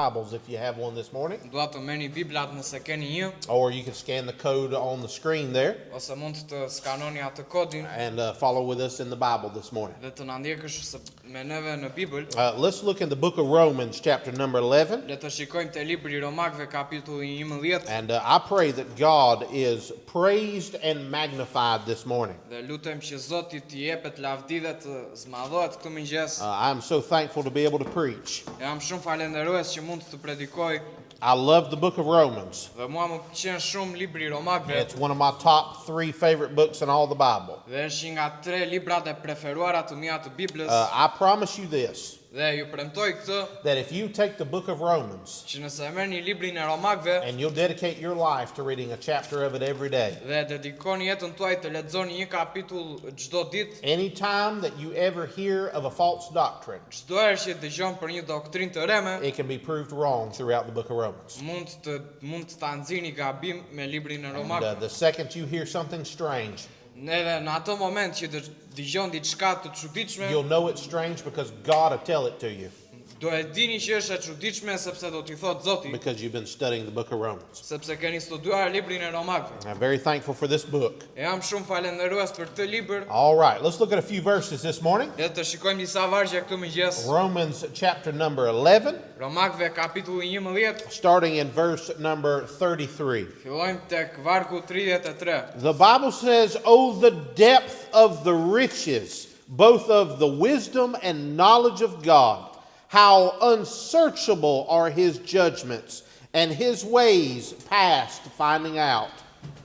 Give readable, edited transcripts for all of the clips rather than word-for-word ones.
Bibles if you have one this morning, Dua të merrni Biblat nëse keni një, or you can scan the code on the screen there ose mund të skanoni atë kodin and follow with us in the Bible this morning. dhe të na ndjekësh së- me neve në Bibël. Let's look in the book of Romans, chapter number 11. Le të shikojmë te libri i Romakëve kapitulli 11 And I pray that God is praised and magnified this morning. dhe lutem që Zoti t'i jepet lavdi dhe të zmadhohet këtë mëngjes. I'm so thankful to be able to preach. Jam shumë falënderues që mund të predikoj I love the book of Romans. dhe mua më pëlqen shumë libri i Romakëve It's one of my top three favorite books in all the Bible. dhe është një nga tre librat e preferuara të mia të Biblës I promise you this, dhe ju premtoj këtë that if you take the book of Romans që nëse e merrni librin e Romakëve and you'll dedicate your life to reading a chapter of it every day, dhe dedikoni jetën tuaj të lexoni një kapitull çdo ditë, anytime that you ever hear of a false doctrine, çdo herë që dëgjon për një doktrinë të reme, it can be proved wrong throughout the book of Romans. mund të mund ta nxirrni gabim me librin e And Romakëve. the second you hear something strange, Edhe në atë moment që dë- dëgjon diçka të çuditshme, you'll know it's strange because God will tell it to you do e dini që është e çuditshme sepse do t'i thotë Zoti, because you've been studying the book of Romans. sepse keni studiuar librin e Romakëve. I'm very thankful for this book. E jam shumë falënderues për këtë libër. All right, let's look at a few verses this morning. Le të shikojmë disa vargje këtë mëngjes. Romans chapter number 11, Romakëve kapitulli 11, starting in verse number 33. fillojmë tek vargu 33. The Bible says, Oh, the depth of the riches, both of the wisdom and knowledge of God! How unsearchable are his judgments, and his ways past finding out.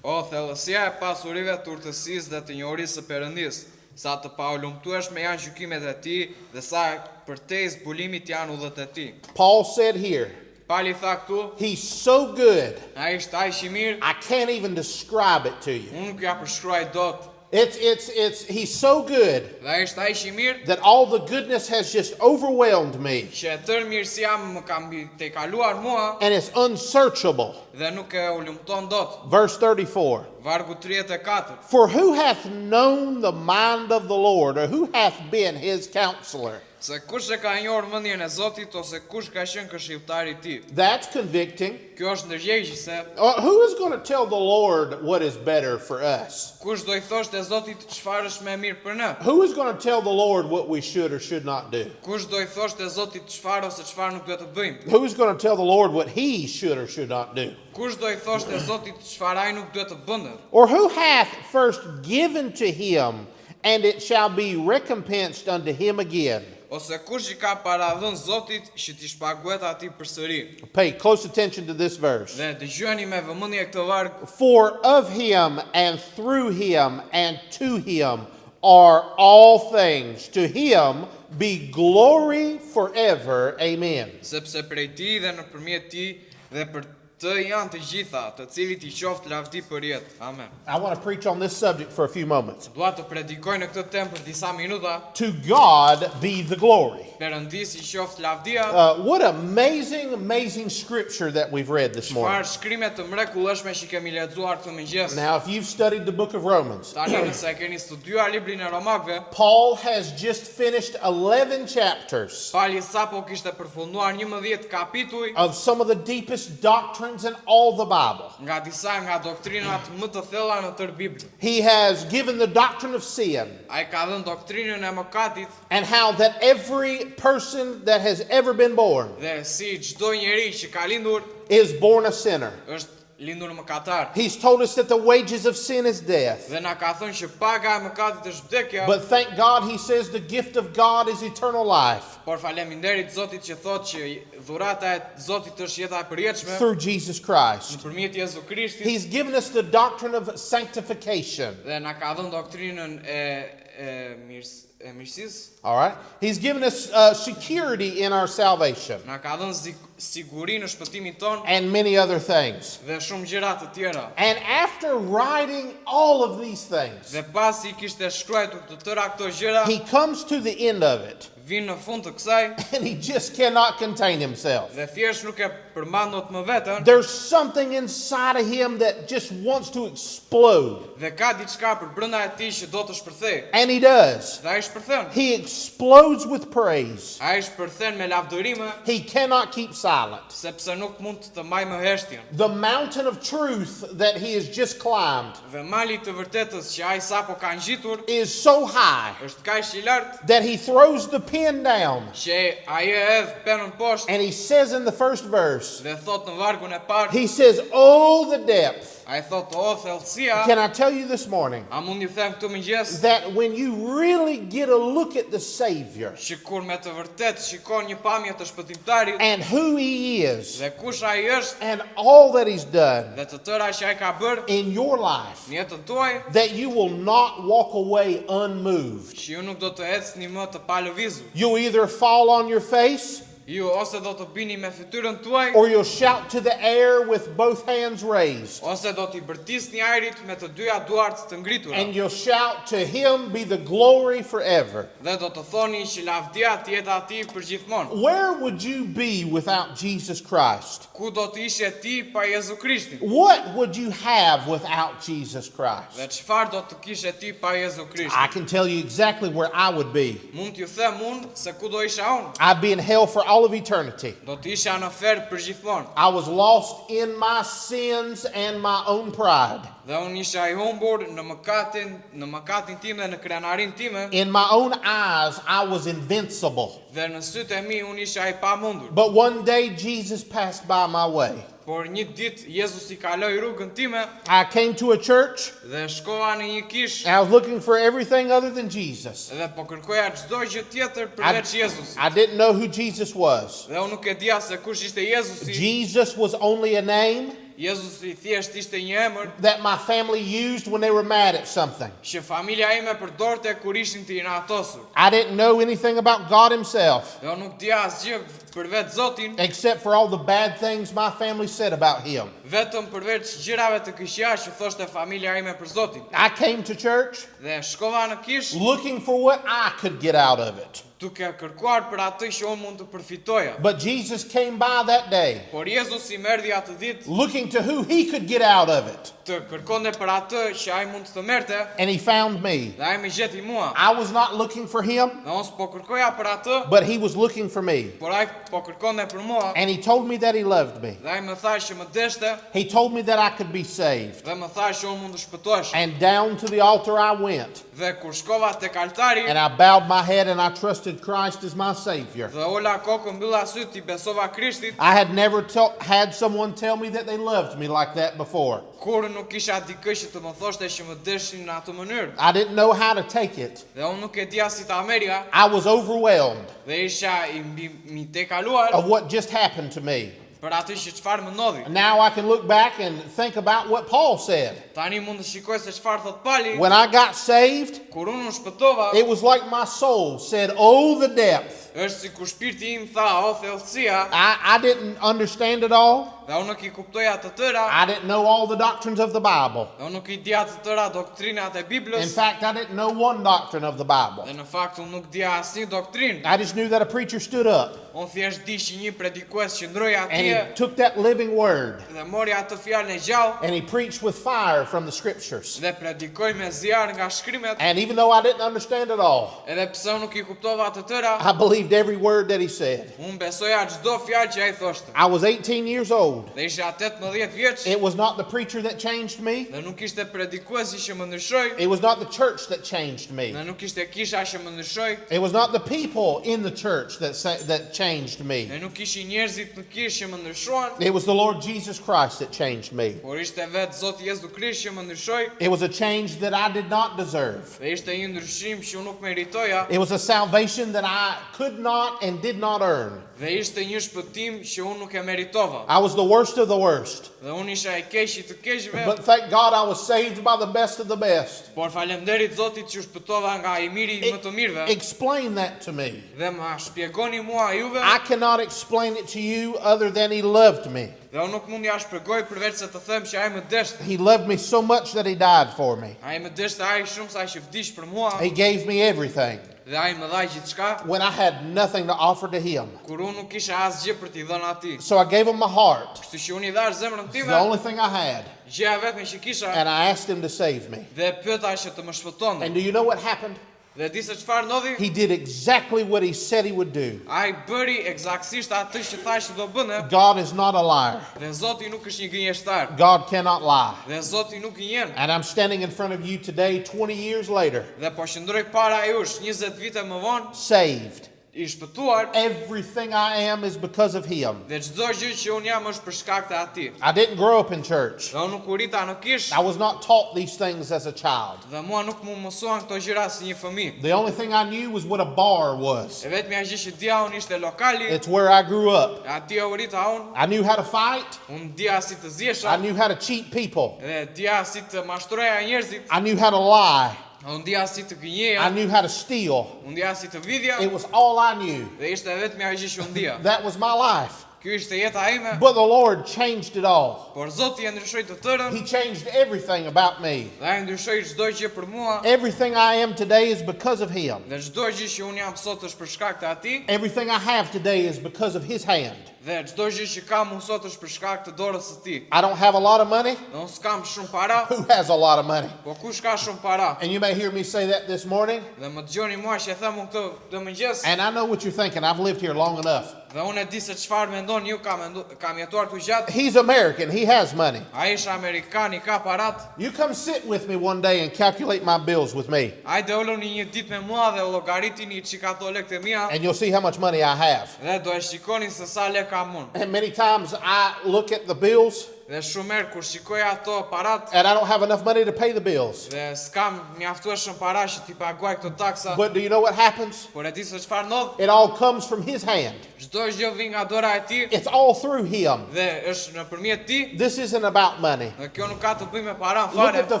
O, thellësia e pasurive të urtësisë dhe të njohurisë së Perëndisë, sa të paolumtueshme janë gjykimet e tij dhe sa përtej zbulimit janë udhët e tij. Paul said here, Pali tha këtu, He's so good, ai është aq i mirë, I can't even describe it to you. unë nuk ja përshkruaj dot. He's so good Dhe ai është aq i mirë that all the goodness has just overwhelmed me, që e tërë mirësia më ka mbi te kaluar mua and it's unsearchable. dhe nuk e ulumton dot. Verse 34. Vargu 34. For who hath known the mind of the Lord, or who hath been his counselor? Se kush e ka njohur mendjen e Zotit ose kush ka qenë këshilltari i tij. That's convicting. Kjo është ndërgjegjëse. Who is going to tell the Lord what is better for us? Kush do i thoshte Zotit çfarë është më e mirë për ne? Who is going to tell the Lord what we should or should not do? Kush do i thoshte Zotit çfarë ose çfarë nuk duhet të bëjmë? Who is going to tell the Lord what he should or should not do? Kush do i thoshte Zotit çfarë ai nuk duhet të bënte? Or who hath first given to him, and it shall be recompensed unto him again? Ose kush i ka paradhënë Zotit që t'i shpaguhet atij përsëri? Pay close attention to this verse. Dhe dëgjojeni me vëmendje këtë varg, For of him and through him and to him are all things. To him be glory forever. Amen. sepse prej tij dhe nëpërmjet tij dhe për të janë të gjitha, të cilit i qoftë lavdi për jetë. Amen. I want to preach on this subject for a few moments. Dua të predikoj në këtë temë për disa minuta. To God be the glory. Perëndis i qoftë lavdia. What amazing, amazing scripture that we've read this morning. Çfarë shkrime të mrekullueshme që kemi lexuar këtë mëngjes. Now, if you've studied the book of Romans, Tani nëse e keni studiuar librin e Romakëve, Paul has just finished 11 chapters Pali sapo kishte përfunduar 11 kapituj of some of the deepest doctrines in all the Bible. nga disa nga doktrinat më të thella në tërë Biblën. He has given the doctrine of sin Ai ka dhënë doktrinën e mëkatit and how that every person that has ever been born dhe si çdo njeri që ka lindur is born a sinner. është lindur mëkatar. He's told us that the wages of sin is death. Dhe na ka thënë që paga e mëkatit është vdekja, But thank God he says the gift of God is eternal life por faleminderit Zotit që thotë që dhurata e Zotit është jeta e përjetshme through Jesus Christ. nëpërmjet Jezu Krishtit He's given us the doctrine of sanctification. dhe na ka dhënë doktrinën e e mirs, e mirësisë, All right? He's given us security in our salvation na ka dhënë zik- siguri në shpëtimin ton and many other things. dhe shumë gjëra të tjera. And after writing all of these things, Dhe pasi kishte shkruar të tëra këto gjëra, he comes to the end of it. Vjen në fund të kësaj and he just cannot contain himself. dhe thjesht nuk e përmban dot më veten There's something inside of him that just wants to explode. dhe ka diçka për brenda e tij që do të shpërthej. And he does. Dhe ai shpërthen. He explodes with praise. Ai shpërthen me lavdërime He cannot keep silent. sepse nuk mund të mbajë më heshtjen. The mountain of truth that he has just climbed Dhe mali të vërtetës që ai sapo ka ngjitur is so high është kaq i lartë that he throws the pen down që ai e hedh penën poshtë and he says in the first verse, dhe thot në vargun e parë, he says, Oh, the depth. ai thot o thellësia, Can I tell you this morning a mund ju them këtu mëngjes that when you really get a look at the Savior që kur me të vërtet shikon një pamje të shpëtimtarit and who he is dhe kush ai është and all that he's done dhe të tëra që ai ka bërë in your life, në jetën tuaj, that you will not walk away unmoved. që ju nuk do të ecni më të palëvizur. You'll either fall on your face Ju ose do të bini me fytyrën tuaj, or you'll shout to the air with both hands raised. ose do t'i bërtisni ajrit me të dyja duart të ngritura. And you'll shout to him be the glory forever. Dhe do të thoni që lavdia të jetë atij për gjithmonë. Where would you be without Jesus Christ? Ku do të ishe ti pa Jezu Krishtin? What would you have without Jesus Dhe Christ? çfarë do të kishe ti pa Jezu Krishtin? I can tell you exactly where I would be. Mund t'ju them unë se ku do isha unë? I'd be in hell for all of eternity. Do të isha në ferr për gjithmonë. I was lost in my sins and my own pride. Dhe unë isha i humbur në mëkatin, në mëkatin tim dhe në krenarin time, In my own eyes, I was invincible. dhe në sytë e mi unë isha i pamundur. But one day, Jesus passed by my way. Por një ditë Jezusi kaloi rrugën time I came to a church dhe shkova në një kishë and I was looking for everything other than Jesus. dhe po kërkoja çdo gjë tjetër përveç Jezusit. I didn't know who Jesus was. Dhe unë nuk e dija se kush ishte Jezusi. Jesus was only a name Jezusi thjesht ishte një emër that my family used when they were mad at something. që familja ime përdorte kur ishin të inatosur. I didn't know anything about God Himself Dhe unë nuk dija asgjë për vetë Zotin, except for all the bad things my family said about Him. vetëm përveç gjërave të këqija që thoshte familja ime për Zotin. I came to church Dhe shkova në kishë looking for what I could get out of it. duke kërkuar për atë që unë mund të përfitoja. But Jesus came by that day Por Jezusi më erdhi atë ditë looking to who He could get out of it, të kërkonte për atë që ai mund të merrte and He found me. dhe ai më gjeti mua. I was not looking for Him, Dhe unë s'po kërkoja për atë, but He was looking for me. por ai po kërkonte për mua. And He told me that He loved me. Dhe ai më tha që më deshte He told me that I could be saved. dhe më tha që unë mund të shpëtohesh. And down to the altar I went, Dhe kur shkova tek altari and I bowed my head and I trusted Christ as my Savior. dhe ola kokën mbylla syt i besova Krishtit, I had never to- had someone tell me that they loved me like that before. kur nuk kisha dikë që të më thoshte që më deshin në atë mënyrë. I didn't know how to take it. Dhe unë nuk e dija si ta merja I was overwhelmed dhe isha i mbi mi te kaluar of what just happened to me. për atë që çfarë më ndodhi. Now I can look back and think about what Paul said. Tani mund të shikoj se çfarë thot Pali. When I got saved, Kur unë u shpëtova, it was like my soul said, Oh, the depth. është sikur shpirti im tha, o thellësia, I, I didn't understand it all. dhe unë nuk i kuptoja të tëra, I didn't know all the doctrines of the Bible. dhe unë nuk i dija të tëra doktrinat e In Biblës, fact, I didn't know one doctrine of the Bible. dhe në fakt unë nuk dija asnjë doktrinë. I just knew that a preacher stood up Unë thjesht di që një predikues qëndroi and atje he took that living word dhe mori atë fjalën e gjallë and he preached with fire from the scriptures. dhe predikoi me zjarr nga shkrimet, And even though I didn't understand it all, edhe pse unë nuk i kuptova të tëra, I believed every word that he said. unë besoja çdo fjalë që ai thoshte. I was 18 years old. Dhe isha 18 vjeç It was not the preacher that changed me, dhe nuk ishte predikuesi që më ndryshoi, it was not the church that changed me, dhe nuk ishte kisha që më ndryshoi, it was not the people in the church that, sa- that changed me. dhe nuk ishin njerëzit në kishë që më ndryshuan, It was the Lord Jesus Christ that changed me. por ishte vetë Zoti Jezu Krisht që më ndryshoi It was a change that I did not deserve. dhe ishte një ndryshim që unë nuk meritoja It was a salvation that I could not and did not earn. dhe ishte një shpëtim që unë nuk e meritova. I was the worst of the worst. Dhe unë isha e keq i të keqve, But thank God I was saved by the best of the best. por faleminderit Zotit që u shpëtova nga i miri i më të mirëve. Explain that to me. Dhe ma shpjegoni mua juve, I cannot explain it to you other than He loved me. Dhe unë nuk mund ja shpjegoj përveç se të them që ai më deshte. He loved me so much that he died for me. Ai më deshte aq shumë sa që vdiq për mua He gave me everything dhe ai më dha gjithçka when I had nothing to offer to him. kur unë nuk kisha asgjë për t'i dhënë atij. So I gave him my heart. Kështu që unë i dhash zemrën It's the time, only thing I had. gjëja e vetme që kisha And I asked him to save me. dhe e pyeta që të më shpëtonte. And do you know what happened? Dhe di se çfarë ndodhi? He did exactly what he said he would do. Ai bëri eksaktësisht atë që tha që do bënte God is not a liar. dhe Zoti nuk është një gënjeshtar. God cannot lie. Dhe Zoti nuk gënjen. And I'm standing in front of you today, 20 years later, Dhe po qëndroj para jush 20 vite më vonë, saved. i shpëtuar Everything I am is because of him. dhe çdo gjë që unë jam është për shkak të atij. I didn't grow up in church. Dhe unë nuk u rita në kish I was not taught these things as a child. dhe mua nuk mu mësuan këto gjëra si një fëmijë. The only thing I knew was what a bar was. E vetmja gjë që dija unë ishte lokali, It's where I grew up. e aty u rita unë, I knew how to fight. unë dija si të I zjesha knew how to cheat people. dhe dija si të mashtroja njerëzit, I knew how to lie. unë dija si të I gënjeja, knew how to steal. unë dija si të vidhja It was all I knew. dhe ishte e vetmja gjë që unë dija. That was my life. Kjo ishte jeta ime, But the Lord changed it all. por Zoti e ndryshoi të tërën He changed everything about me. dhe ai ndryshoi çdo gjë për mua Everything I am today is because of Him. dhe çdo gjë që unë jam sot është për shkak të atij Everything I have today is because of His hand. dhe çdo gjë që kam unë sot është për shkak të dorës së tij. I don't have a lot of money. Dhe unë s'kam shumë para, Who has a lot of money? po kush ka shumë para? And you may hear me say that this morning, Dhe më dëgjoni mua që e them unë këtë këtë mëngjes and I know what you're thinking. I've lived here long enough. dhe unë e di se çfarë mendon ju kam mendu, kam jetuar këtu gjatë. He's American, he has money. Ai është amerikan, i ka parat. You come sit with me one day and calculate my bills with me, Hajde uluni një ditë me mua dhe llogaritini çka ato lekët e mia and you'll see how much money I have. dhe do e shikoni se sa lek kam unë. And many times I look at the bills Dhe shumë herë kur shikoj ato parat and I don't have enough money to pay the bills. dhe s'kam mjaftueshëm para që t'i paguaj këto taksa, But do you know what happens? por e di se çfarë ndodh? It all comes from his hand. Çdo gjë vjen nga dora e tij It's all through him. dhe është nëpërmjet tij. This isn't about money. Dhe kjo nuk ka të bëjë me para Look fare. at the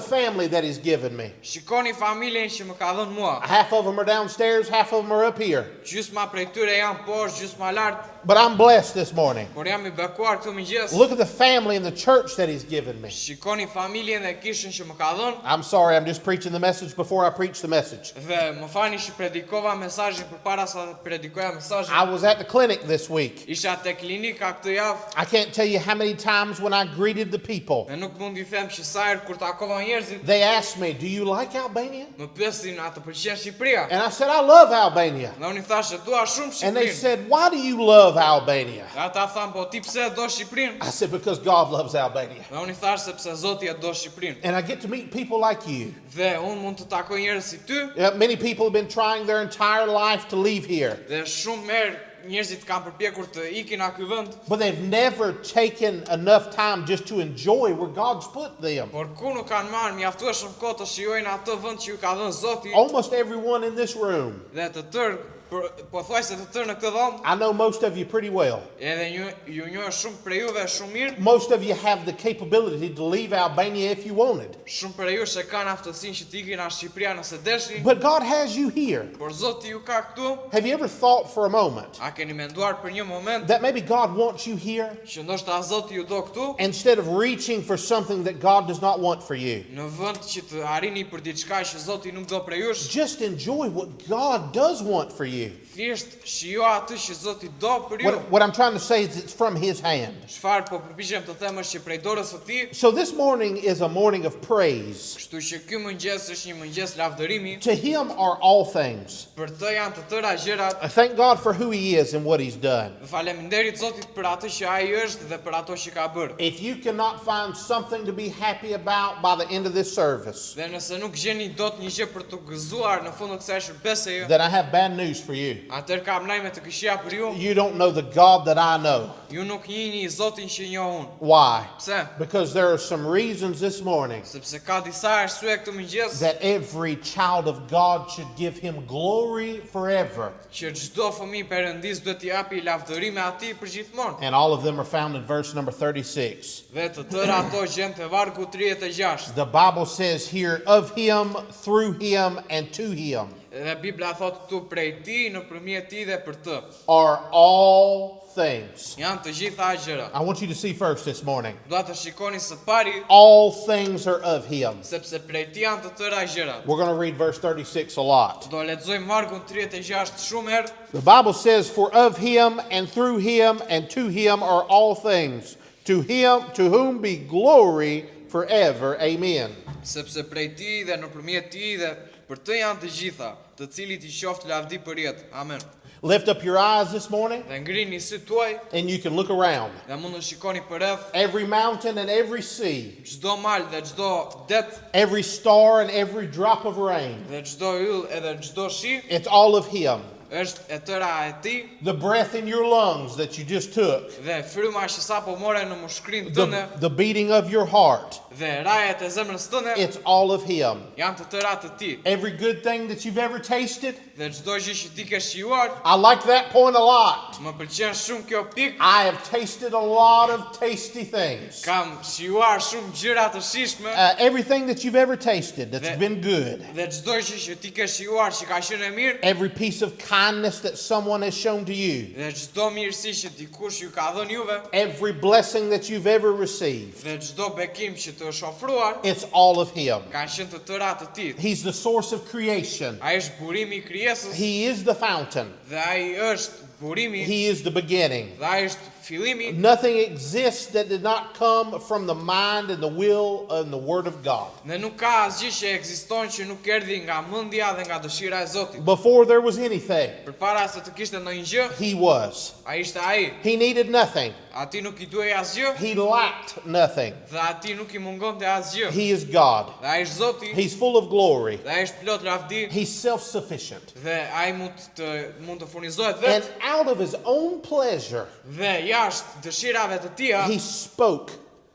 family that he's given me. Shikoni familjen që më ka dhënë mua. Half of them are downstairs, half of them are up here. Gjysma prej tyre janë poshtë, gjysma lart, But I'm blessed this morning. por jam i bekuar këtë mëngjes. Look at the family and the church that he's given me. Shikoni familjen dhe kishën që më ka dhënë I'm sorry, I'm just preaching the message before I preach the message. dhe më falni që predikova mesazhin përpara sa të predikoja mesazhin. I was at the clinic this week. Isha te klinika këtë javë I can't tell you how many times when I greeted the people, dhe nuk mund t'i them që sa herë kur takova njerëzit they asked me, Do you like Albania? më pyesin a të pëlqen Shqipëria. And I said, I love Albania. Dhe unë i thashë dua shumë And they Shqipërinë. said, Why do you love Albania? Dhe ata thanë po ti pse e do Shqipërinë? I said, Because God loves Albania. Dhe unë i thashë sepse Zoti e do Shqipërinë. And I get to meet people like you. Dhe unë mund të takoj njerëz si ty Many people have been trying their entire life to leave here, dhe shumë herë njerëzit kanë përpjekur të ikin nga ky vend, but they've never taken enough time just to enjoy where God's put them. por ku nuk kanë marrë mjaftueshëm kohë të shijojnë atë vend që ju ka dhënë Zoti Almost everyone in this room, dhe të tërë për, pothuajse të tërë në këtë dhomë, I know most of you pretty well. edhe ju ju njoh shumë prej juve shumë mirë, Most of you have the capability to leave Albania if you wanted. shumë prej jush e kanë aftësinë që të ikin nga Shqipëria nëse deshni, But God has you here. por Zoti ju ka këtu. Have you ever thought for a moment A keni menduar për një moment that maybe God wants you here që ndoshta Zoti ju do këtu instead of reaching for something that God does not want for you? në vend që të arrini për diçka që Zoti nuk do prej jush, Just enjoy what God does want for you. thjesht shijo atë që Zoti do për ju. What, what I'm trying to say is it's from His hand. Çfarë po përpiqem të them është që prej dorës së tij, So this morning is a morning of praise. kështu që ky mëngjes është një mëngjes lavdërimi, To Him are all things. për të janë të tëra gjërat. I thank God for who He is and what He's done. Dhe faleminderit Zotit për atë që ai është dhe për ato që ka bërë. If you cannot find something to be happy about by the end of this service, Dhe nëse nuk gjeni dot një gjë për të gëzuar në fund të kësaj shërbeseje, then I have bad news for you. atëherë kam lajme të këqija për ju. You don't know the God that I know. Ju nuk njihni Zotin që njoh unë. Why? Pse? Because there are some reasons this morning Sepse ka disa arsye këtë mëngjes that every child of God should give him glory forever. që çdo fëmijë Perëndis duhet t'i japi lavdërime atij për gjithmonë. And all of them are found in verse number 36. Dhe të tëra ato gjen te vargu 36. The Bible says here, of him, through him, and to him. Dhe Bibla thotë këtu prej tij, nëpërmjet tij dhe për të. are all things. Janë të gjitha gjërat. I want you to see first this morning. Dua të shikoni së pari All things are of him. sepse prej tij janë të tëra gjërat. We're going to read verse 36 a lot. Do lexojmë vargun 36 shumë herë. The Bible says, For of him and through him and to him are all things. To him to whom be glory forever. Amen. Sepse prej tij dhe nëpërmjet tij dhe për të janë të gjitha, të cilit i qoftë lavdi për jetë. Amen. Lift up your eyes this morning Dhe ngrini sytë tuaj and you can look around. dhe mund të shikoni përreth Every mountain and every sea, çdo mal dhe çdo det every star and every drop of rain. dhe çdo yll edhe çdo shi It's all of him. është e tëra e tij The breath in your lungs that you just took, dhe fryma që sapo more në mushkrinë tënde the, the beating of your heart, dhe rajet e zemrës tënde it's all of him. janë të tëra të tij. Every good thing that you've ever tasted, Dhe çdo gjë që ti ke shijuar, I like that point a lot. më pëlqen shumë kjo pikë. I have tasted a lot of tasty things. Kam shijuar shumë gjëra të shijshme Everything that you've ever tasted that's That- been good, dhe çdo gjë që ti ke shijuar që ka qenë e mirë every piece of kindness that someone has shown to you, dhe çdo mirësi që dikush ju ka dhënë juve every blessing that you've ever received, dhe çdo bekim që të është ofruar it's all of Him. kanë qenë të tëra të tij. He's the source of creation, Ai është burimi i krijesës He is the fountain, dhe ai është burimi He is the beginning. dhe ai është fillimi. Nothing exists that did not come from the mind and the will and the Word of God. Dhe nuk ka asgjë që ekziston që nuk erdhi nga mendja dhe nga dëshira e Zotit. Before there was anything, Përpara se të kishte ndonjë gjë, He was. ai ishte ai. He needed nothing, Ati nuk i duhej asgjë He lacked nothing. dhe ati nuk i mungonte asgjë. He is God. Dhe ai është Zoti He's full of glory. dhe ai është plot lavdi He's self sufficient. dhe ai mund të mund të furnizohet And vetë out of his own pleasure, dhe jashtë dëshirave të tija he spoke,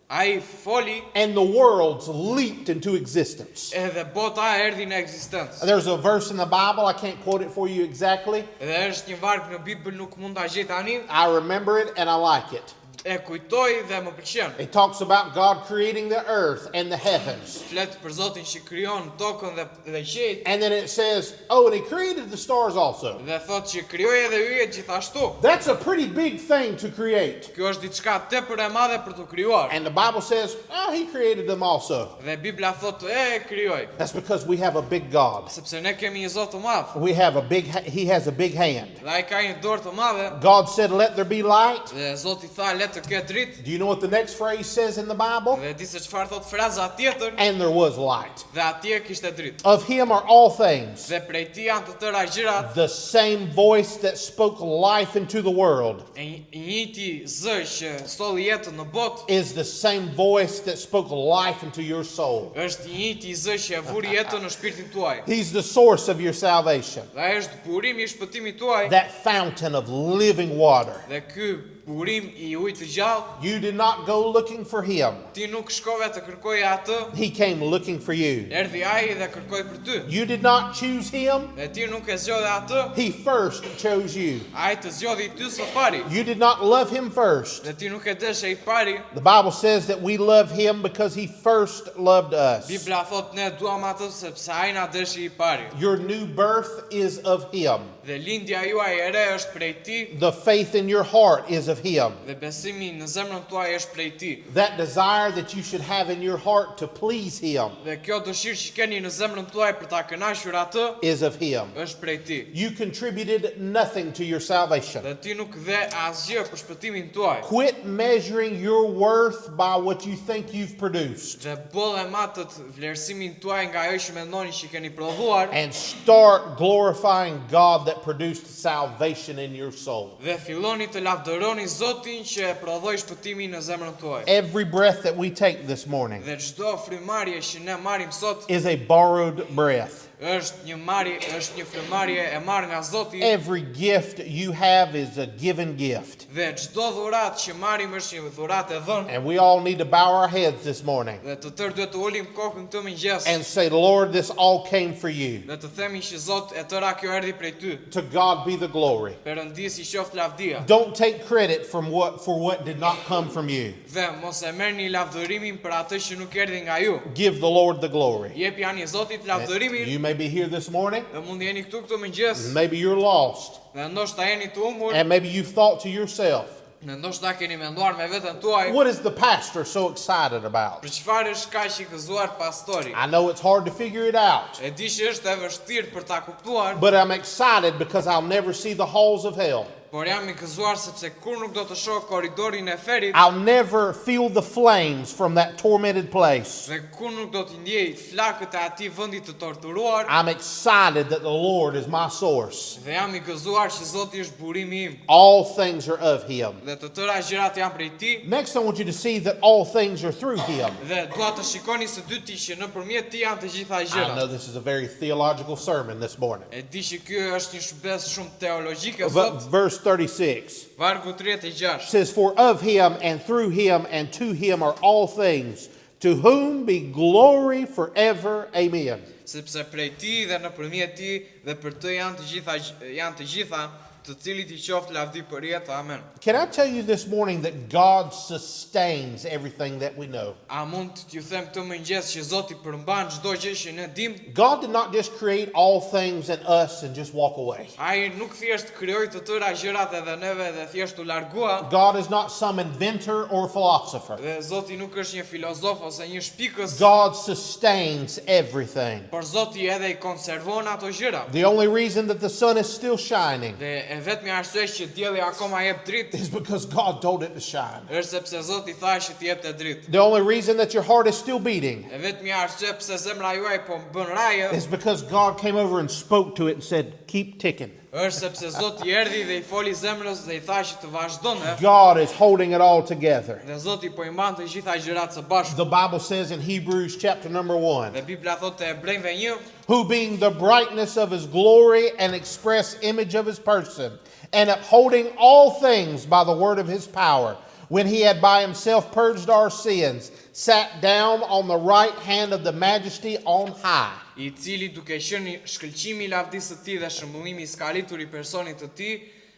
ai foli and the worlds leaped into existence. edhe bota erdhi në ekzistencë. There's a verse in the Bible, I can't quote it for you exactly. Dhe është një varg në Bibël nuk mund ta gjej tani, I remember it and I like it. e kujtoj dhe më pëlqen. It talks about God creating the earth and the heavens. Flet për Zotin që krijon tokën dhe dhe qiejt And then it says, oh, and he created the stars also. dhe thotë që krijoi edhe yjet gjithashtu. That's a pretty big thing to create. Kjo është diçka tepër e madhe për të krijuar. And the Bible says, oh, he created them also. Dhe Bibla thotë e krijoi, That's because we have a big God. sepse ne kemi një Zot të madh We have a big, he has a big hand. dhe ai ka një dorë të madhe. God said, let there be light. Dhe Zoti tha le të ketë dritë Do you know what the next phrase says in the Bible? dhe di se çfarë thot fraza tjetër And there was light. dhe atje kishte dritë. Of him are all things. Dhe prej tij janë të tëra gjërat The same voice that spoke life into the world e një- i njëjti zë që solli jetën në botë is the same voice that spoke life into your soul. është i njëjti zë që e vuri jetën në shpirtin tuaj. He's the source of your salvation, Dhe ai është burimi i shpëtimit tuaj that fountain of living water. dhe ky burim i ujit të gjallë, You did not go looking for him, ti nuk shkove të kërkoje atë, he came looking for you. erdhi ai dhe kërkoi për ty. You did not choose him, Dhe ti nuk e zgjodhe atë, he first chose you. ai të zgjodhi ty së pari. You did not love him first. Dhe ti nuk e deshe i pari. The Bible says that we love him because he first loved us. Bibla thot ne duam atë sepse ai na deshi i pari. Your new birth is of him. Dhe lindja juaj e re është prej tij The faith in your heart is of him. dhe besimi në zemrën tuaj është prej tij. That desire that you should have in your heart to please him Dhe kjo dëshirë që keni në zemrën tuaj për ta kënaqur atë is of him. është prej tij. You contributed nothing to your salvation. Dhe ti nuk dhe asgjë për shpëtimin tuaj. Quit measuring your worth by what you think you've produced Dhe boll e matët vlerësimin tuaj nga ajo që mendoni që keni prodhuar and start glorifying God that produced salvation in your soul. dhe filloni të lavdëroni Zotin që e prodhoi shpëtimin në zemrën tuaj. Every breath that we take this morning Dhe çdo frymarrje që ne marrim sot is a borrowed breath. është një marrje, është një frymarrje e marrë nga Zoti Every gift you have is a given gift. dhe çdo dhuratë që marrim është një dhuratë e dhënë. And we all need to bow our heads this morning Dhe të tërë duhet të ulim kokën këtë mëngjes and say, Lord, this all came for you. dhe të themi që Zot e tëra kjo erdhi prej ty. To God be the glory. Perëndis i qoftë lavdia. Don't take credit from what, for what did not come from you. Dhe mos e merrni lavdërimin për atë që nuk erdhi nga ju. Give the Lord the glory. Jepjani Zotit lavdërimin You may be here this morning. Dhe mund jeni këtu këtë mëngjes Maybe you're lost. dhe ndoshta jeni të humbur, And maybe you've thought to yourself, dhe ndoshta keni menduar me veten tuaj, what is the pastor so excited about? për çfarë është kaq i gëzuar pastori? I know it's hard to figure it out, E di që është e vështirë për ta kuptuar, but I'm excited because I'll never see the halls of hell. por jam i gëzuar sepse kur nuk do të shoh korridorin e ferit I'll never feel the flames from that tormented place. dhe kur nuk do të ndjej flakët e atij vendi të torturuar, I'm excited that the Lord is my source. dhe jam i gëzuar që Zoti është burimi im All things are of Him. dhe të tëra gjërat janë prej tij. Next, I want you to see that all things are through Him. Dhe dua të shikoni së dyti që nëpërmjet tij janë të gjitha I know gjërat. this is a very theological sermon this morning. E di që ky është një shërbes shumë teologjike But sot. verse 36 Vargu 36. says, For of Him and through Him and to Him are all things, to whom be glory forever. Amen. Sepse prej tij dhe nëpërmjet tij dhe për të janë të gjitha janë të gjitha, të cilit i qoftë lavdi për jetë. Amen. Can I tell you this morning that God sustains everything that we know? A mund t'ju them këtë mëngjes që Zoti përmban çdo gjë që ne dim? God did not just create all things and us and just walk away. Ai nuk thjesht krijoi të tëra gjërat edhe neve dhe thjesht u largua. God is not some inventor or philosopher. Dhe Zoti nuk është një filozof ose një shpikës, God sustains everything. por Zoti edhe i konservon ato gjëra. The only reason that the sun is still shining Dhe e vetmja arsye që dielli akoma jep dritë is because God told it to shine. është sepse Zoti tha që të jepte dritë. The only reason that your heart is still beating E vetmja arsye pse zemra juaj po bën rajë is because God came over and spoke to it and said, Keep ticking. është sepse Zoti erdhi dhe i foli zemrës dhe i tha që të vazhdone. God is holding it all together. Dhe Zoti po i mban të gjitha gjërat së bashku. The Bible says in Hebrews chapter number 1 Dhe Bibla thotë te Hebrejve 1, who being the brightness of his glory and express image of his person, and upholding all things by the word of his power, when he had by himself purged our sins, sat down on the right hand of the majesty on high. i cili duke qenë shkëlqimi i lavdisë së tij dhe shembullimi i skalitur i personit të tij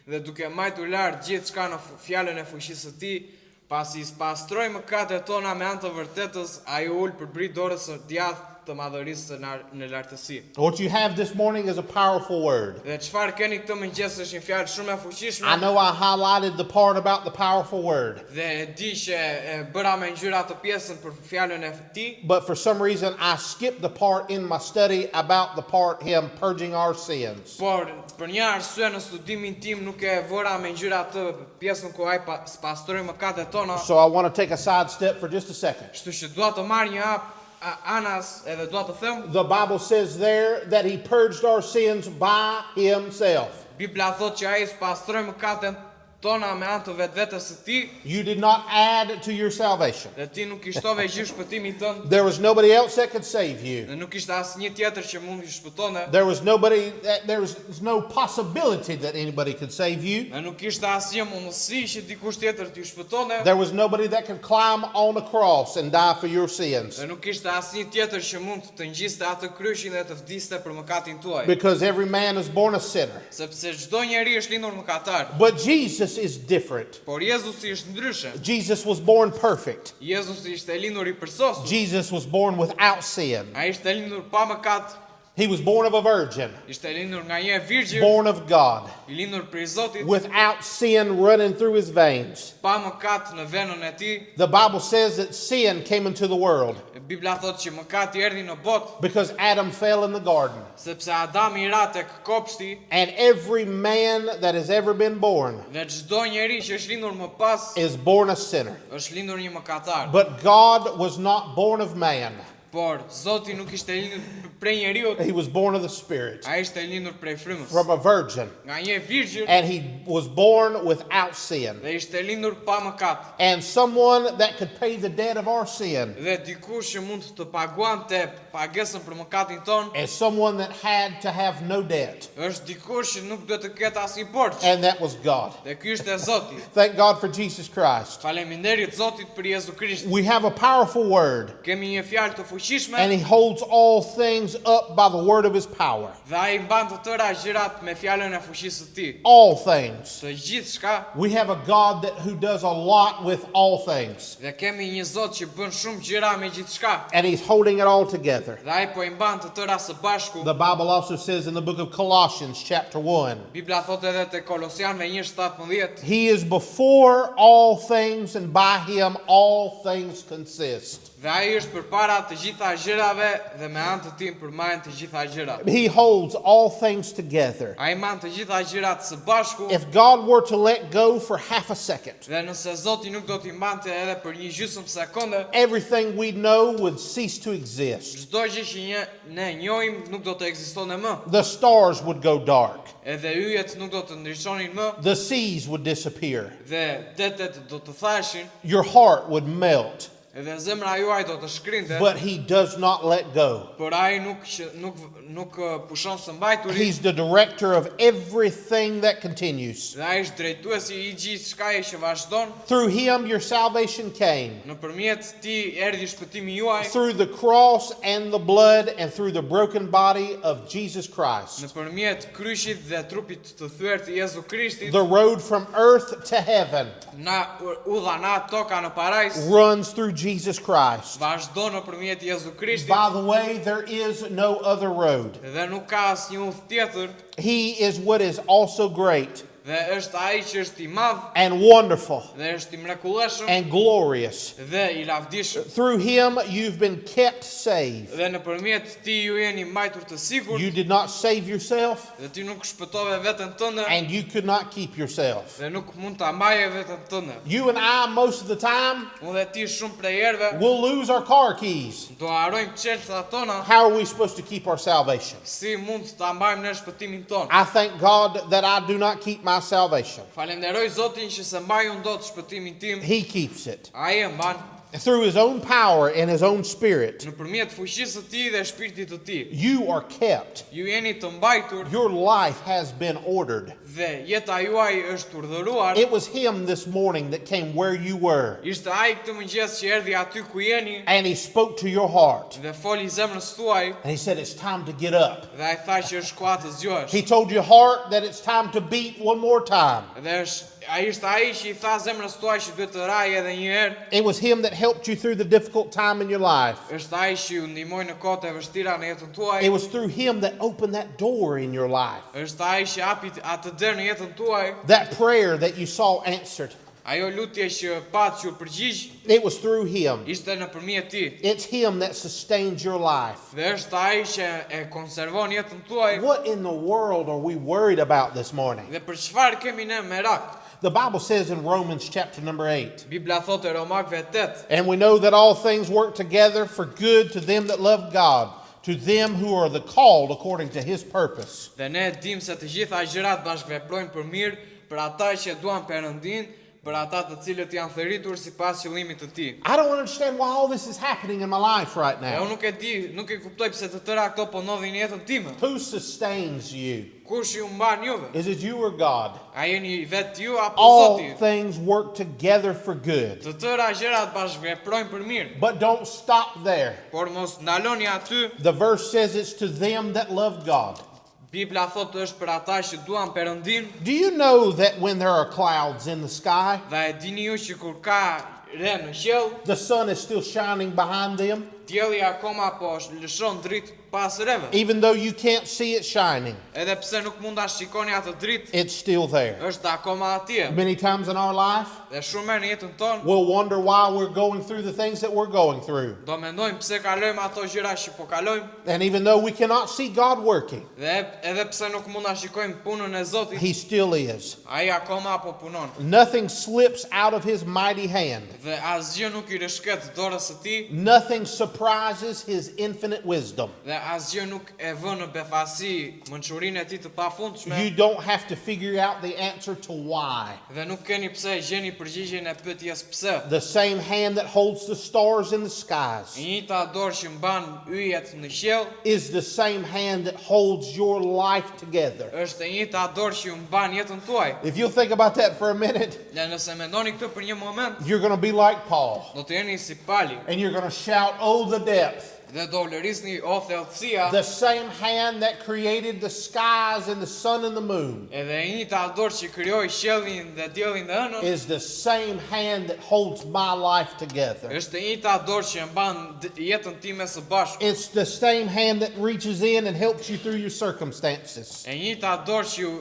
dhe duke majtur lart gjithçka në fjalën e fuqisë së tij, pasi i spastroi mëkatet tona me anë të vërtetës, ai u ul përbri dorës së djathtë të madhërisë së në lartësi. What you have this morning is a powerful word. Dhe çfarë keni këtë mëngjes është një fjalë shumë e fuqishme. I know I highlighted the part about the powerful word, Dhe e di që e bëra me ngjyra të pjesën për fjalën e tij, but for some reason I skipped the part in my study about the part him purging our sins. por për një arsye në studimin tim nuk e vëra me ngjyra të pjesën ku ai pa, spastroi mëkatet tona. So I want to take a side step for just a second. Kështu që dua të marr një hap anas edhe dua të them, The Bible says there that he purged our sins by himself. Bibla thotë që ai spastroi mëkatet tona me anë të vetvetes së tij You did not add to your salvation. dhe ti nuk i shtove gjithë shpëtimit tënd There was nobody else that could save you. dhe nuk ishte asnjë tjetër që mund të shpëtonte There was nobody that there was no possibility that anybody could save you. dhe nuk ishte asnjë mundësi që dikush tjetër t'ju shpëtonte There was nobody that could climb on a cross and die for your sins. dhe nuk ishte asnjë tjetër që mund të ngjiste atë kryqin dhe të vdiste për mëkatin tuaj. Because every man is born a sinner. Sepse çdo njeri është lindur mëkatar, But Jesus is different. por Jezusi është ndryshe. Jesus was born perfect. Jezusi ishte lindur i përsosur. Jesus was born without sin. Ai ishte lindur pa mëkat, He was born of a virgin, ishte lindur nga një e virgjër, born of God, i lindur prej Zotit, without sin running through his veins. pa mëkat në venën e tij. The Bible says that sin came into the world Bibla thotë që mëkati erdhi në botë because Adam fell in the garden. sepse Adami i ra tek kopshti And every man that has ever been born dhe çdo njeri që është lindur më pas is born a sinner. është lindur një mëkatar. But God was not born of man, Por Zoti nuk ishte lindur prej njeriut, he was born of the Spirit ai ishte lindur prej frymës. from a virgin. Nga një virgjër And he was born without sin. dhe ishte lindur pa mëkat. And someone that could pay the debt of our sin Dhe dikush që mund të paguante pagesën për mëkatin ton is someone that had to have no debt. është dikush që nuk duhet të ketë asnjë borxh. And that was God. Dhe ky ishte Zoti. Thank God for Jesus Christ. Faleminderit Zotit për Jezu Krisht. We have a powerful word. Kemi një fjalë të fuqishme And he holds all things up by the word of his power. dhe ai mban të tëra gjërat me fjalën e fuqisë së tij. All things. Të gjithçka We have a God that who does a lot with all things. dhe kemi një Zot që bën shumë gjëra me gjithçka And he's holding it all together. dhe ai po i mban të tëra së bashku. The Bible also says in the book of Colossians chapter 1, Bibla thotë edhe te Kolosianëve 1:17, he is before all things and by him all things consist. dhe ai është përpara të gjitha gjërave dhe me anë të tij përmbahen të gjitha gjërat. He holds all things together. Ai mban të gjitha gjërat së bashku If God were to let go for half a second, dhe nëse Zoti nuk do t'i mbante edhe për një gjysmë sekonde, everything we know would cease to exist. çdo gjë që një, ne njohim nuk do të ekzistonte më. The stars would go dark. Edhe yjet nuk do të ndryshonin më The seas would disappear. dhe detet do të thashin, Your heart would melt. edhe zemra juaj do të shkrinte, But he does not let go. por ai nuk që, nuk nuk eh, pushon së mbajturi He's the director of everything that continues. dhe ai është drejtuesi i gjithçkaje që vazhdon. Through him, your salvation came. Nëpërmjet tij erdhi shpëtimi juaj, Through the cross and the blood, and through the broken body of Jesus Christ. nëpërmjet kryqit dhe trupit të thyer të Jezu Krishtit, The road from earth to heaven na udha na toka në parajs runs through Jesus Christ. vazhdon nëpërmjet Jezu Krishtit By the way, there is no other road. dhe nuk ka asnjë udhë tjetër He is what is also great dhe është ai që është i madh and wonderful dhe është i mrekullueshëm and glorious. dhe i lavdishëm. Through him, you've been kept safe. Dhe nëpërmjet tij ju jeni mbajtur të sigurt You did not save yourself, dhe ti nuk shpëtove veten tënde and you could not keep yourself. dhe nuk mund ta mbaje veten tënde. You and I, most of the time, Unë dhe ti shumë prej herëve will lose our car keys. do harrojmë çelësat tona How are we supposed to keep our salvation? si mund ta mbajmë ne shpëtimin tonë. I thank God that I do not keep my salvation. Falenderoj Zotin që se mbaj unë dot shpëtimin tim. He keeps it. Ai e mban Through his own power and his own spirit, nëpërmjet fuqisë së tij dhe shpirtit të tij. you are kept. Ju jeni të mbajtur Your life has been ordered. dhe jeta juaj është urdhëruar. It was him this morning that came where you were, Ishte ai këtë mëngjes që erdhi aty ku jeni and he spoke to your heart. dhe foli zemrës tuaj And he said, It's time to get up. dhe ai tha që është koha të zgjohesh. He told your heart that it's time to beat one more time. Dhe është ai ishte ai që i tha zemrës tuaj që duhet të rajë edhe një herë. It was him that helped you through the difficult time in your life. Është ai që ju ndihmoi në kohët e vështira në jetën tuaj. It was through him that opened that door in your life. Është ai që hapi atë derë në jetën tuaj. That prayer that you saw answered. Ajo lutje që pat që u përgjigj It was through him. ishte nëpërmjet tij. It's him that sustains your life. Dhe është ai që e konservon jetën tuaj. What in the world are we worried about this morning? Dhe për çfarë kemi ne merak? The Bible says in Romans chapter number 8, Bibla thotë e Romakëve 8, and we know that all things work together for good to them that love God, to them who are the called according to his purpose. dhe ne dim se të gjitha gjërat bashkëveprojnë për mirë për ata që duan Perëndin, për ata të cilët janë thërritur sipas qëllimit të tij. I don't understand why all this is happening in my life right E now. unë nuk e di, nuk e kuptoj pse të tëra këto po ndodhin në jetën time. Who sustains you? Kush ju mban juve? Is it you or God? A jeni vetë ju apo All Zoti? things work together for good. Të tëra gjërat bashkëveprojnë për mirë, But don't stop there. por mos ndaloni aty. The verse says it's to them that love God. Bibla thotë është për ata që duan Perëndin, Do you know that when there are clouds in the sky, dhe e dini ju që kur ka re në qiell, the sun is still shining behind them? dielli akoma po lëshon dritë pas reve. Even though you can't see it shining, Edhe pse nuk mund ta shikoni atë dritë, it's still there. është akoma atje. Many times in our life, Dhe shumë herë në jetën tonë we'll wonder why we're going through the things that we're going through. do mendojmë pse kalojmë ato gjëra që po kalojmë And even though we cannot see God working, dhe edhe pse nuk mund ta shikojmë punën e Zotit, He still is. ai akoma po punon. Nothing slips out of His mighty hand, Dhe asgjë nuk i rëshket dorës së tij nothing surprises His infinite wisdom. dhe asgjë nuk e vë në befasi mençurinë e tij të pafundshme You don't have to figure out the answer to why. dhe nuk keni pse gjeni përgjigjen e pyetjes pse. The same hand that holds the stars in the E skies njëjta dorë që mban yjet në qiell is the same hand that holds your life together. është e njëjta dorë që ju mban jetën tuaj. If you'll think about that for a minute, Dhe nëse mendoni këtë për një moment, you're going to be like Paul do të jeni si Pali and you're going to shout, Oh, the depth. Dhe do ulërisni o thellësia, The same hand that created the skies and the sun and the moon edhe e njëjta dorë që krijoi qiellin dhe diellin dhe hënën, is the same hand that holds my life together. është e njëjta dorë që e mban d- jetën time së bashku. It's the same hand that reaches in and helps you through your circumstances. E njëjta dorë që ju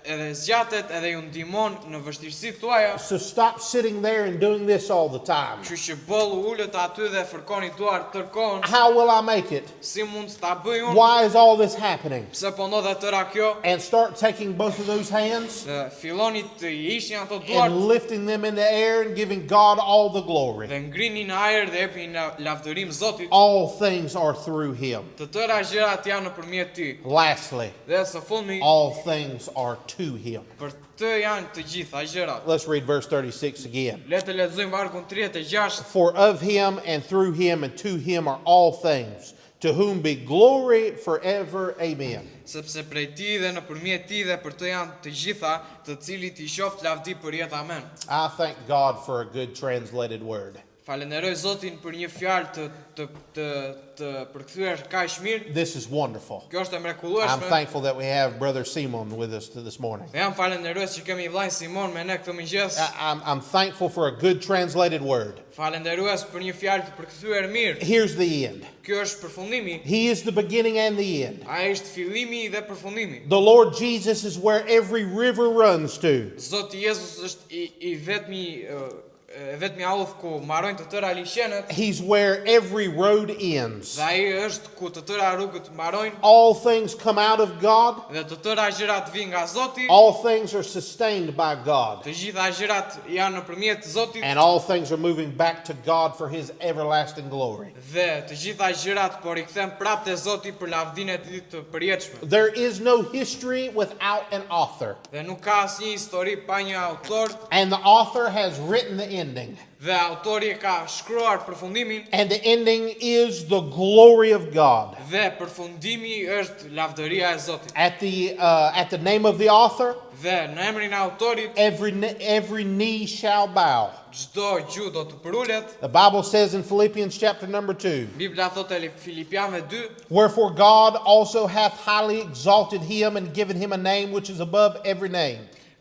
edhe zgjatet edhe ju ndihmon në vështirësitë tuaja. So stop sitting there and doing this all the time. Kështu që boll u ulët aty dhe fërkoni duart tërë kohën. How will I make it? Si mund ta bëj unë? Why is all this happening? Pse po ndodh e tëra kjo? And start taking both of those hands Dhe filloni të hiqni ato duart and lifting them in the air and giving God all the glory. dhe ngrini në ajër dhe jepni la- lavdërim Zotit. All things are through him. Të tëra gjërat janë nëpërmjet tij. Lastly, Dhe së fundmi, all things are to him. për të janë të gjitha gjërat. Let's read verse 36 again. Le të lexojmë vargun 36. For of him and through him and to him are all things, to whom be glory forever. Amen. Sepse prej tij dhe nëpërmjet tij dhe për të janë të gjitha, të cilit i qoftë lavdi për jetë. Amen. I thank God for a good translated word. Falenderoj Zotin për një fjalë të të të të përkthyer kaq mirë. This is wonderful. Kjo është e I'm mrekullueshme. thankful that we have Brother Simon with us this morning. Dhe jam falenderues që kemi vllajin Simon me ne këtë mëngjes. I- I'm, I'm thankful for a good translated word. Falenderues për një fjalë të përkthyer mirë. Here's the end. Kjo është përfundimi. He is the beginning and the end. Ai është fillimi dhe përfundimi. The Lord Jesus is where every river runs to. Zoti Jezus është i, i vetmi ë, e vetmi auth ku mbarojnë të tëra liqenet He's where every road ends. dhe ai është ku të tëra rrugët mbarojnë All things come out of God. dhe të tëra gjërat vijnë nga Zoti. All things are sustained by God. Të gjitha gjërat janë nëpërmjet Zotit And all things are moving back to God for His everlasting glory. dhe të gjitha gjërat po rikthen prapë te Zoti për lavdinë e tij të përjetshme. There is no history without an author. Dhe nuk ka asnjë histori pa një autor And the author has written the ending. dhe autori e ka shkruar përfundimin And the ending is the glory of God. dhe përfundimi është lavdëria e Zotit. At the, uh, at the name of the author, Dhe në emrin e autorit every, every knee shall bow. çdo gjuhë do të përulet. The Bible says in Philippians chapter number 2 Bibla thotë e Filipianëve 2, Wherefore God also hath highly exalted him and given him a name which is above every name,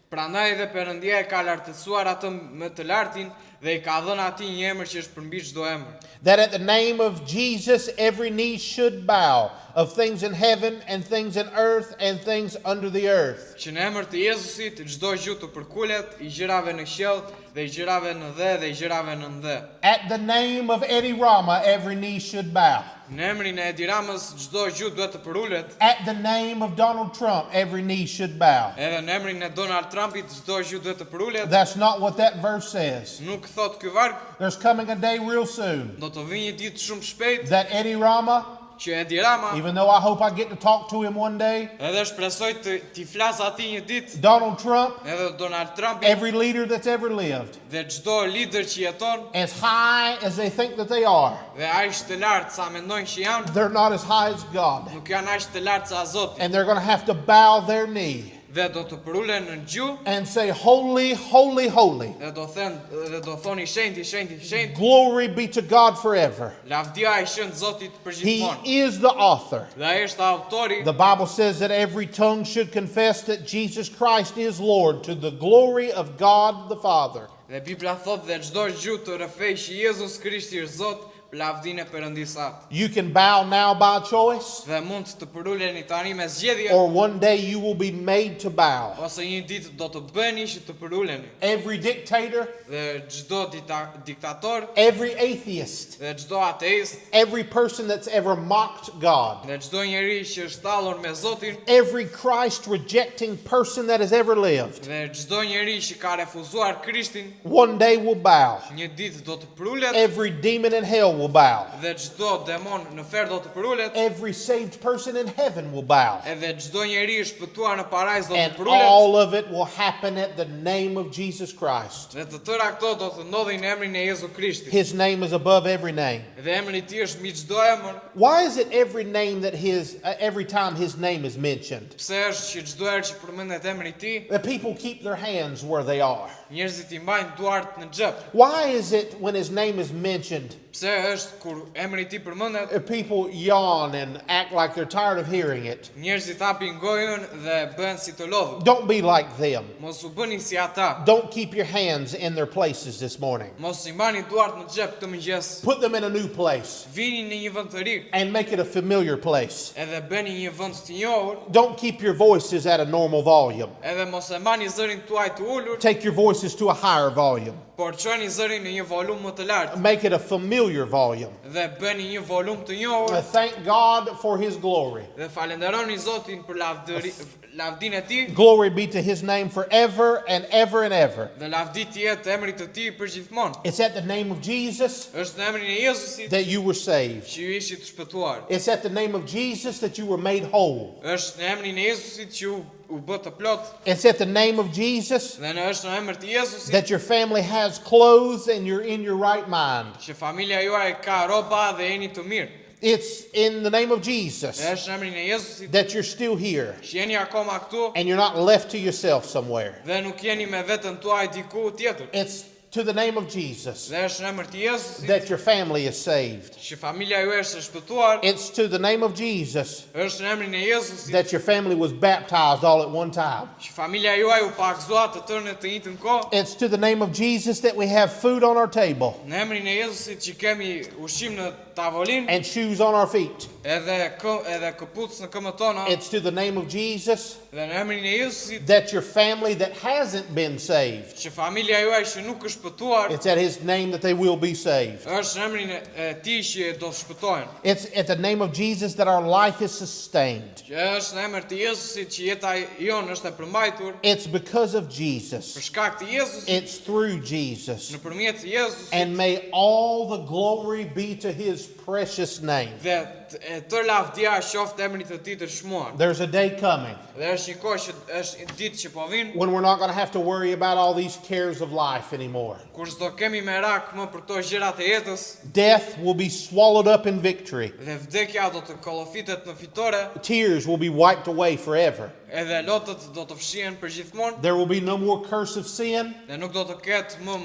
prandaj edhe Perëndia e ka lartësuar atë më të lartin dhe i ka dhënë atij një emër që është përmbi çdo emër. that at the name of Jesus every knee should bow, of things in heaven and things in earth and things under the earth. Që në emër të Jezusit çdo gjuhë të përkulet, i gjërave në qiell dhe i gjërave në dhe dhe i gjërave në dhe. At the name of Eddie Rama, every knee should bow. Në emrin e Edi Ramës çdo gjuhë duhet të përulet, At the name of Donald Trump, every knee should bow. edhe në emrin e Donald Trumpit çdo gjuhë duhet të përulet. That's not what that verse says. Nuk thot ky varg, There's coming a day real soon do të vi një ditë shumë shpejt that Eddie Rama, që Edi Rama even though I hope I get to talk to him one day, edhe shpresoj të t'i flas atij një ditë, Donald Trump, edhe Donald Trumpi every leader that's ever lived, dhe çdo lider që jeton as high as they think that they are, dhe aq të lartë sa mendojnë që janë, they're not as high as God. nuk janë aq të lartë sa Zoti And they're going to have to bow their knee dhe do të përulen në gjuhë and say, Holy, holy, holy. dhe do thënë dhe do thoni shenjti, shenjti, shenjti, Glory be to God forever. lavdia e shënt Zotit për He gjithmonë. is the author. Dhe ai është autori The Bible says that every tongue should confess that Jesus Christ is Lord to the glory of God the Father. dhe Bibla thotë dhe çdo gjuhë të rrëfej që Jezus Krishti është Zot për lavdinë e Perëndisë Atë. You can bow now by choice, Dhe mund të përuleni tani me zgjedhje or one day you will be made to bow. ose një ditë do të bëni që të përuleni. Every dictator, Dhe çdo dita, diktator every atheist, dhe çdo ateist every person that's ever mocked God, dhe çdo njeri që është tallur me Zotin every Christ rejecting person that has ever lived, dhe çdo njeri që ka refuzuar Krishtin, one day will bow. një ditë do të përulet Every demon in hell will bow. dhe çdo demon në ferr do të përulet, Every saved person in heaven will bow. edhe çdo njeri i shpëtuar në parajs do të And përulet. all of it will happen at the name of Jesus Christ. Dhe të tëra këto do të ndodhin në emrin e Jezu Krishtit. His name is above every name. Dhe emri i tij është mbi çdo emër. Why is it every name that his uh, every time his name is mentioned, Pse është që çdo herë që përmendet emri i tij, the people keep their hands where they are? Njerëzit i mbajnë duart në xhep. Why is it when his name is mentioned, Pse është kur emri i tij përmendet, people yawn and act like they're tired of hearing it? njerëzit hapin gojën dhe bëhen si të lodhur. Don't be like them. Mos u bëni si ata. Don't keep your hands in their places this morning. Mos i mbani duart në xhep këtë mëngjes. Put them in a new place Vini në një vend të ri, and make it a familiar place. edhe bëni një vend të njohur, Don't keep your voices at a normal volume. edhe mos e mbani zërin tuaj të ulur, Take your voices to a higher volume. por çoni zërin në një volum më të lartë Make it a familiar volume. dhe bëni një volum të njohur Thank God for his glory. dhe falenderoni Zotin për lavdëri, lavdinë e tij Glory be to his name forever and ever and ever. dhe lavdi të jetë emrit të tij përgjithmonë. It's at the name of Jesus Është në emrin e Jezusit that you were saved. që ju ishit të shpëtuar. It's at the name of Jesus that you were made whole. Është në emrin e Jezusit që u, u bë të plot It's at the name of Jesus dhe në është në emër të Jezusit that your family has clothes and you're in your right mind. që familja juaj ka rroba dhe jeni të mirë. It's in the name of Jesus Dhe është në emrin e Jezusit that you're still here që jeni akoma këtu and you're not left to yourself somewhere. dhe nuk jeni me veten tuaj diku tjetër. It's to the name of Jesus Dhe është në emër të Jezusit that your family is saved. që familja juaj është e shpëtuar. It's to the name of Jesus Është në emrin e Jezusit that your family was baptized all at one time. që familja juaj u pagëzua të tërë në të njëjtën kohë. It's to the name of Jesus that we have food on our table Në emrin e Jezusit që kemi ushqim në tavolinë and shoes on our feet. edhe kë, edhe këpucë në këmbët tona. It's to the name of Jesus Dhe në emrin e Jezusit that your family that hasn't been saved, që familja juaj që nuk është shpëtuar, it's at his name that they will be saved. është në emrin e e tij që do të shpëtohen. It's at the name of Jesus that our life is sustained. Që është në emër të Jezusit që jeta jonë është e përmbajtur It's because of për Jesus. shkak të Jezusit, It's through Jesus. nëpërmjet Jezusit And may all the glory be to his precious name. dhe t- e tërë lavdia qoftë emrit të tij të shmuar. There's a day coming Dhe është një kohë që është një ditë që po vin when we're not going to have to worry about all these cares of life anymore. kur s'do kemi merak më për këto gjërat e jetës Death will be swallowed up in victory. dhe vdekja do të kollofitet në fitore, Tears will be wiped away forever. edhe lotët do të fshihen përgjithmonë There will be no more curse of sin dhe nuk do të ketë më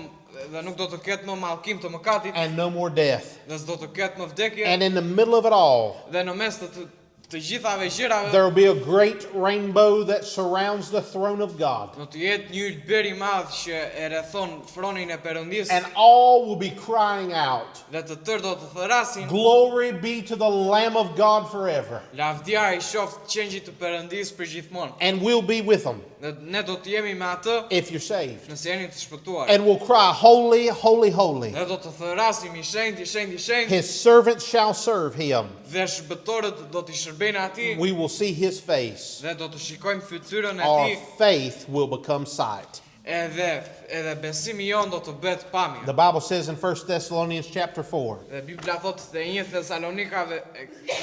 dhe nuk do të ketë më mallkim të mëkatit and no more death. dhe s'do të ketë më vdekje And in the middle of it all, dhe në mes të të, të gjithave gjërave there will be a great rainbow that surrounds the throne of God. do të jetë një ylber i madh që e rrethon fronin e Perëndisë And all will be crying out, dhe të tërë do të thërasin Glory be to the Lamb of God forever. Lavdia i qoftë qengjit të Perëndisë përgjithmonë. And we'll be with them Dhe ne do të jemi me atë if you're saved. nëse jeni të shpëtuar. And we'll cry, Holy, holy, holy. Dhe do të thërasim i shenjtë, i shenjtë, i shenjtë His servants shall serve him. dhe shërbëtorët do t'i shërbejnë atij We will see his face. dhe do të shikojmë fytyrën e Our tij faith will become sight. edhe edhe besimi jon do të bëhet pamje. The Bible says in 1 Thessalonians chapter 4, Dhe Bibla thotë te 1 Thessalonikave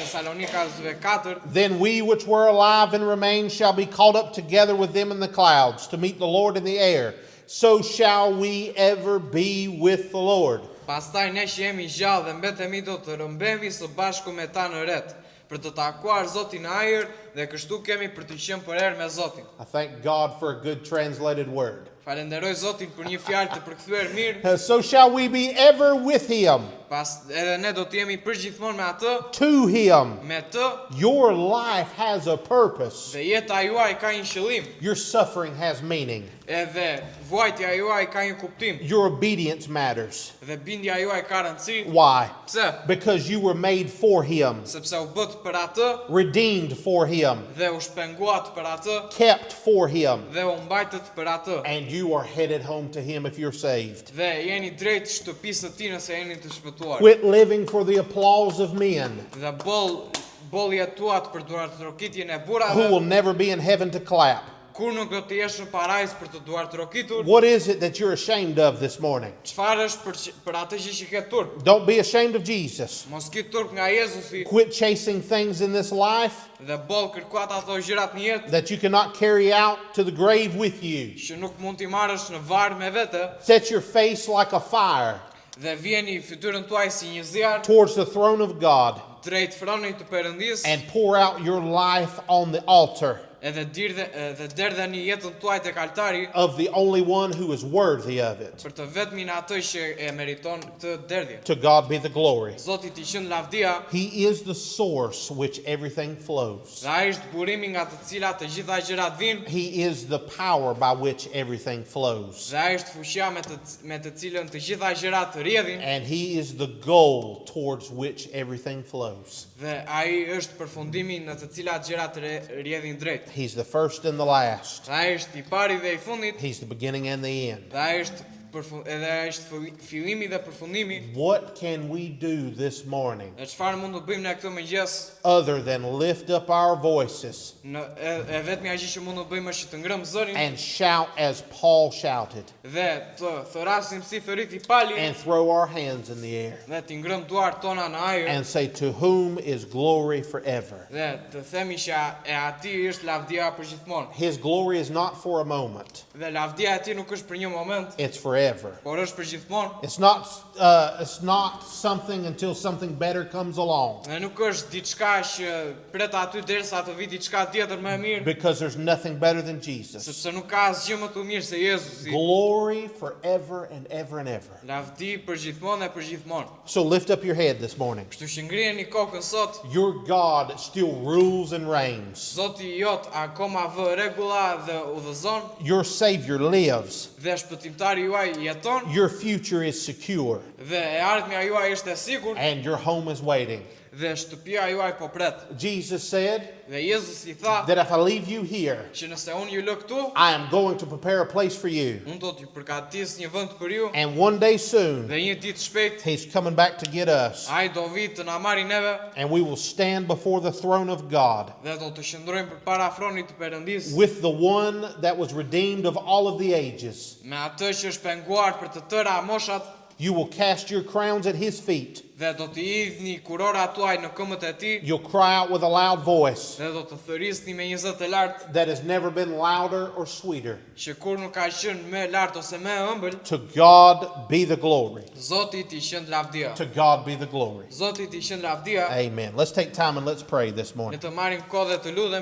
Thessalonikasve 4 Then we which were alive and remain shall be caught up together with them in the clouds to meet the Lord in the air. So shall we ever be with the Lord. Pastaj ne që jemi gjallë dhe mbetemi do të rëmbemi së bashku me ta në ret, për të takuar Zotin në ajër dhe kështu kemi për të qenë përherë me Zotin. I thank God for a good translated word. Falenderoj Zotin për një fjalë të përkthyer mirë, So shall we be ever with him, pas edhe ne do të jemi përgjithmonë me atë, to him. me të Your life has a purpose. dhe jeta juaj ka një qëllim, Your suffering has meaning. edhe vuajtja juaj ka një kuptim Your obedience matters. dhe bindja juaj ka rëndësi. Why? Pse? Because you were made for him, Sepse u bët për atë redeemed for him, dhe u shpenguat për atë kept for him, dhe u mbajtët për atë. and you are headed home to him if you're saved. Dhe jeni drejt shtëpisë së tij nëse jeni të shpëtuar. Quit living for the applause of men Dhe boll boll jetuat për duartrokitjen e who burrave, will never be in heaven to clap. kur nuk do të jesh në parajs për të duartrokitur, What is it that you're ashamed of this morning? çfarë është për, që- për atë gjë që ke turp? Don't be ashamed of Jesus. Mos ki turp nga Jezusi Quit chasing things in this life dhe boll kërkuat ato gjërat në jetë that you cannot carry out to the grave with you. që nuk mund t'i marrësh në varr me vete Set your face like a fire dhe vjeni fytyrën tuaj si një zjarr towards the throne of God drejt fronit të Perëndisë and pour out your life on the altar. Edhe dirdhe, edhe derdheni jetën tuaj tek altari of the only one who is worthy of it. për të vetmin atë që e meriton këtë derdhje. To God be the glory. Zotit i qenë lavdia He is the source which everything flows. dhe ai është burimi nga të cilat të gjitha gjërat vinë He is the power by which everything flows. dhe ai është fuqia me të me të cilën të gjitha gjërat rrjedhin And he is the goal towards which everything flows. dhe ai është përfundimi në të cilat gjërat re- rrjedhin drejt. He's the first and the last. Dhe ai është i pari dhe i fundit He's the beginning and the end. dhe ai është përfu- edhe ai është filli- fillimi dhe përfundimi. What can we do this morning Dhe çfarë mund të bëjmë ne këtë mëngjes? other than lift up our voices Në e, e vetmja gjë që mund të bëjmë është që të ngrëm zërin and shout as Paul shouted dhe të thërrasim si thërriti Pali and throw our hands in the air dhe të ngrëm duart tona në ajër and say, To whom is glory forever? dhe të themi që a- e atij është lavdia për gjithmonë. His glory is not for a moment, Dhe lavdia e tij nuk është për një moment, it's forever. por është për gjithmonë. It's not, uh, it's not something until something better comes along Dhe nuk është diçka që pret aty derisa të vi diçka tjetër më e mirë, because there's nothing better than Jesus. sepse nuk ka asgjë më të mirë se Jezusi. Glory forever and ever and ever. Lavdi për gjithmonë dhe për gjithmonë. So lift up your head this morning. Kështu që ngriheni kokën sot, Your God still rules and reigns. Zoti jot akoma vë rregulla dhe udhëzon Your Savior lives. dhe shpëtimtari juaj jeton Your future is secure dhe e ardhmja juaj është e sigurt and your home is waiting. dhe shtëpia juaj po pret. Jesus said Dhe Jezusi i tha that if I leave you here, që nëse unë ju lë këtu, I am going to prepare a place for you. unë do t'ju përgatis një vend për ju And one day soon, dhe një ditë shpejt He's coming back to get us. ai do vi të na marri neve And we will stand before the throne of God dhe do të qëndrojmë përpara fronit të Perëndisë with the one that was redeemed of all of the ages. me atë që është penguar për të tëra moshat You will cast your crowns at his feet. dhe do t'i hidhni kurorat tuaj në këmbët e tij You'll cry out with a loud voice dhe do të thërisni me një zë të lartë that has never been louder or sweeter. që kur nuk ka qenë më lart ose më ëmbël, To God be the glory. Zoti t'i qend lavdia. To God be the glory. Zoti t'i qend lavdia. Amen. Let's take time and let's pray this Ne morning. të marrim kohë dhe të lutemi.